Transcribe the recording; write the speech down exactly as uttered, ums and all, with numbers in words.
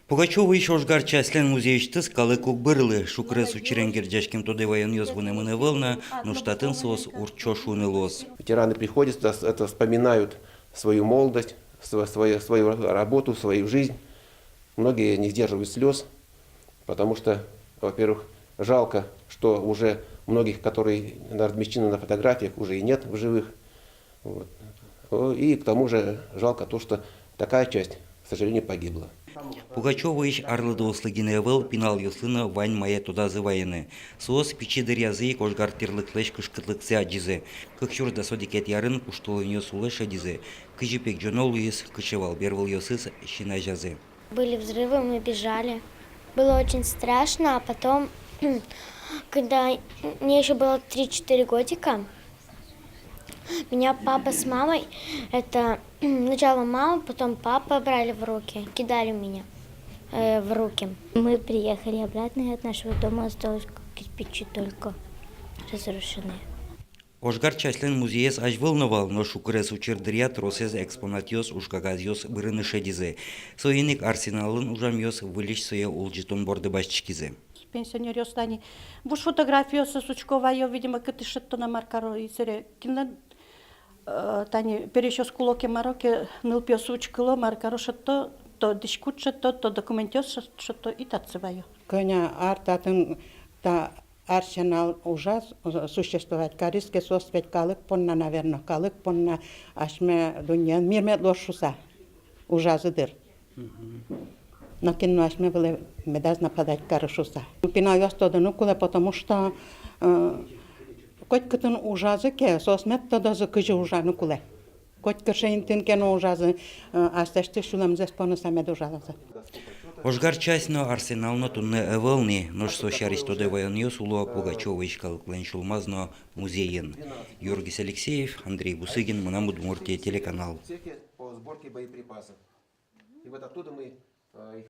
Пугачёвоысь ожгар частьлэн музейысьтыз калык уг бырылы. Шукрес учырен герӟаськем тодэ ваёнъёс вунэмын ӧвӧл на, нош татын соос уртчо шуыны луоз. Ветераны приходят, это вспоминают свою молодость, сво- свою, свою работу, свою жизнь. Многие не сдерживают слез, потому что, во-первых, жалко, что уже многих, которые размещены на фотографиях, уже и нет в живых. Вот. И к тому же жалко то, что такая часть, к сожалению, погибла. Пугачёвоысь арлыдоослы гинэ ӧвӧл, пиналъёслы но вань мае тодазы вайыны. Соос пичи дыръязы ик ожгар тӥрлыклэсь кышкытлыксэ адӟизы. Кык сюрс дас одӥгетӥ арын пуштылонъёс улэ шедизы. Кызьы пегӟоно луиз, кыӵе вал бервылъёсыз син азязы. Были взрывы, мы бежали. Было очень страшно, а потом, когда мне ещё было три-четыре годика, меня папа с мамой, это, сначала мама, потом папа брали в руки, кидали меня, э, в руки. Мы приехали обратно, и от нашего дома осталось кирпичи только разрушенные. Ожгар частьлэн музеез азьвыл но вал, нош Шукрес учыр дыръя тросэз экспонатъёс, ужкагазъёс бырыны шедизы. Соин ик арсеналын ужамъёс выльысь сое улӟытон борды басьтӥськизы. Пенсионеръёс тани вуж фотографиосыз учко вайо, видимо, кытысь шедьто на, мар каро, и сэре кинлэн, э, тани пересьёс куло ке, мар ке, нылпиос учкыло, мар каро, шедьто, то дӥськут шедьто, то документъёс шед- шедьто, и татчы вайо. Кӧня ар татын та арсенал ужаз, э, существовать кариз ке, соос ведь калык понна, наверно, калык понна асьме дуннеын мир мед луоз шуса ужазы дыр. Нокин но асьме вылэ медаз нападать кары шуса. Пиналъёс тодыны кулэ, потому что, э, котькытын ужазы ке, соос мед тодозы, кызьы ужаны кулэ. Котькыӵе интыын ке но ужазы, э, аслэсьтыз сюлэмзэс поныса мед ужалозы. Ожгар часть но, арсенал но туннэ ӧвӧл ни, нош со сярысь тодэ ваёнъёс уло Пугачёвоысь калыклэн сюлмаз но музейын. Юргис Алексеев, Андрей Бусыгин, «Мынам Удмуртие» телеканал. И вот оттуда мы, э, их